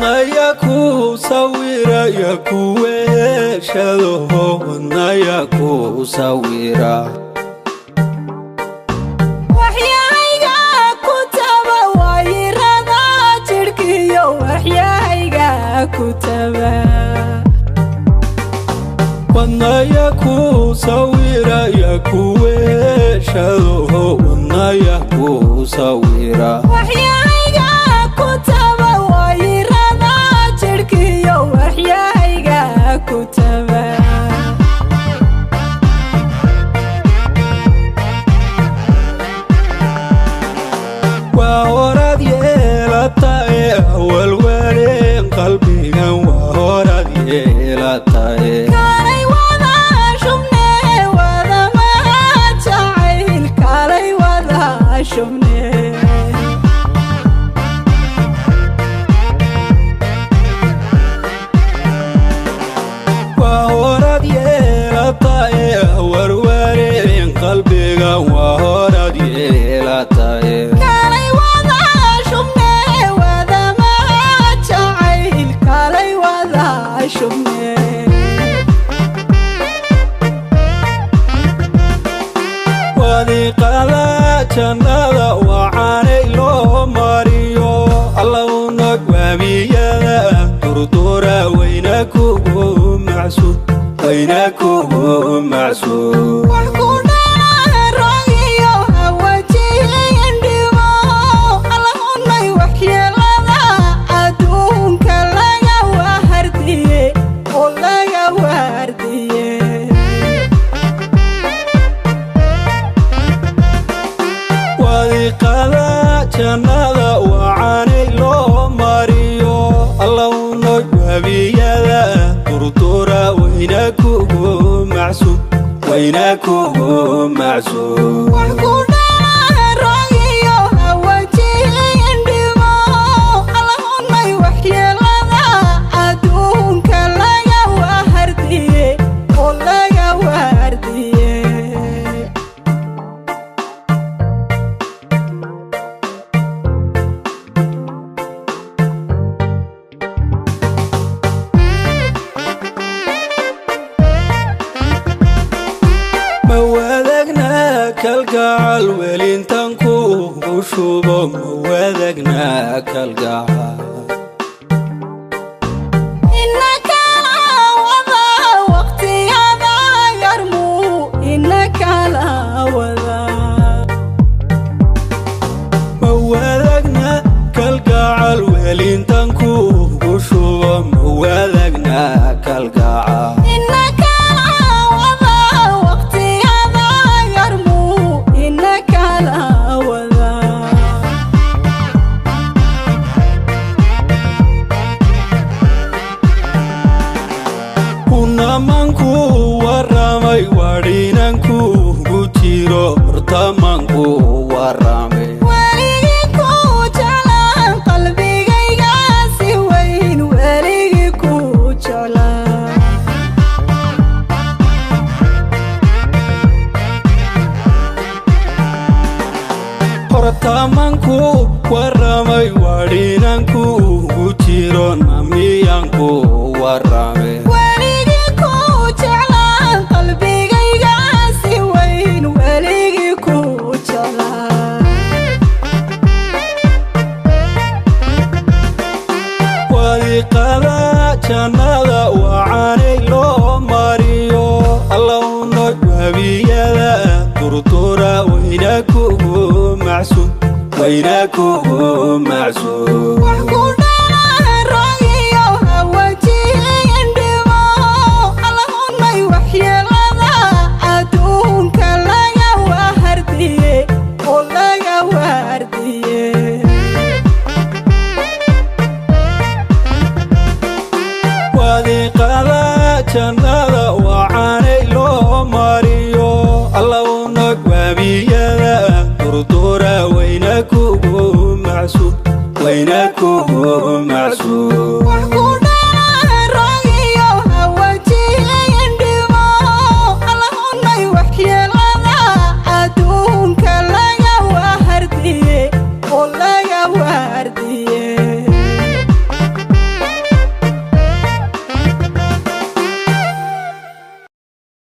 Wadnaya ku sawira ya ku weheshado, wadnaya ku sawira. Waxyahayga ku taba waayirada jidhkiyo, waxyahayga ku taba. Wadnaya ku sawira ya ku weheshado, wadnaya ku sawira. Waxyahayga ku taba waayirada jidhkiyo, waxyahayga ku taba. Waa horaad yeelatae awalwaleen qalbigan, waa horaad yeelatae. Kaalay wada shubne wada mahad jacayl, kaalay wada shubne. Waa horaad yeelatae warwareen qalbigan, waa horaad yeelatae. Kaalay wada shubne wada mahad jacayl, kaalay wada shubne. Wadiiqada jannada wacanay loo mariyo, allownog waabiyada durdura wayna kugu macsuud, wayna kugu macsuud. Wax ku dharogiyo hawajihin dhibo, allahunay waxyeelada adduunka laga wahardiye oo laga waardiye. Wadiiqada jannada wacanay loo mariyo, allownog waabiyada durdura wayna kugu macsuud, wayna kugu macsuud. Wax ku dharogiyo hawajihin dhibo, allahunay waxyeelada adduunka laga wahardiye oo laga waardiye. Ma wadaagna kalgacal welintan kugu shubo, ma wadaagna kalgacal. Ina kala wada waqtiyada yarmuu, ina kala wada. Ma wadaagna kalgacal welintan kugu shubo, ma wadaagna kalgacal. Ina kala wada waqtiyada yarmuu, ina kala wada. Kunamanku waramay wadhinankugu jiro, hortamanku waramay. Weligii ku jeclaan qalbigayga si weyn, weligii ku jeclaan. Hortamanku waramay wadhinankugu jiro, namiyanku waramay. Weligii ku jeclaan qalbigayga si weyn, weligii ku jeclaan. Wadiiqada jannada wacanay loo mariyo, allownog waabiyada durdura wayna kugu macsuud, wayna kugu macsuud. Wax ku dharogiyo hawajihin dhibo, allahunay waxyeelada adduunka laga wahardiye oo laga waardiye. Wadiiqada jannada wacanay loo mariyo, allownog waabiyada durdura wayna kugu macsuud, wayna kugu macsuud.